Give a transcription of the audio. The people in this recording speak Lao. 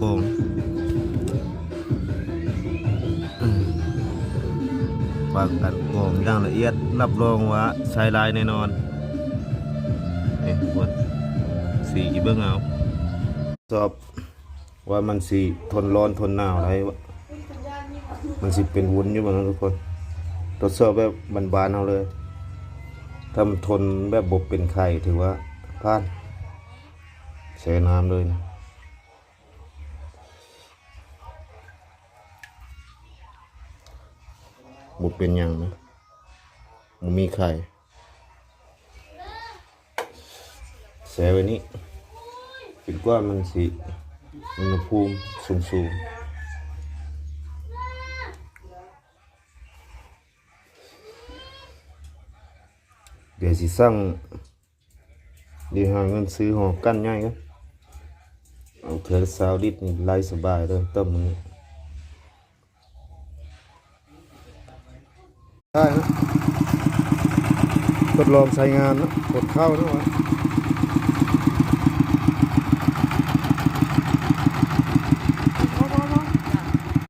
ກອງ ອືມ ວາງກັນກອງຢ່າງລະອຽດ ຮັບຮອງວ່າໃຊ້ຫຼາຍແນ່ນອນ. ນີ້ທຸກຄົນ ສີເບິ່ງເອົາ ສອບ ວ່າມັນຊິທົນຮ້ອນທົນໜາວໄດ້ ມັນຊິເປັນວຸ້ນຢູ່ບໍ່ເນາະທຸກຄົນ. ທົດສອບແບບບ້ານໆເຮົາເລີຍ ຖ້າມັນທົນແບບບໍ່ເປັນໄຂ້ ຖືວ່າຜ່ານ ແຊ່ນ້ຳເລີຍ. ບໍ່ເປັນຫຍັງນະ ບໍ່ມີໄຂ້. ແຊ່ໄວ້ນີ້ ຈົນກວ່າມັນຊິ ອຸນຫະພູມສູງໆ. ດຽວຊິສັ່ງ ດຽວຫາເງິນຊື້ຫໍກັນໃຫຍ່ກ່ອນ. ເອົາເທື່ອລະຊາວລິດນີ້ໄລ່ສະບາຍເລີຍຕໍ່ມື້. ໄດ້ນະ ທົດລອງໃຊ້ງານນະ ກົດເຂົ້ານະວ່າ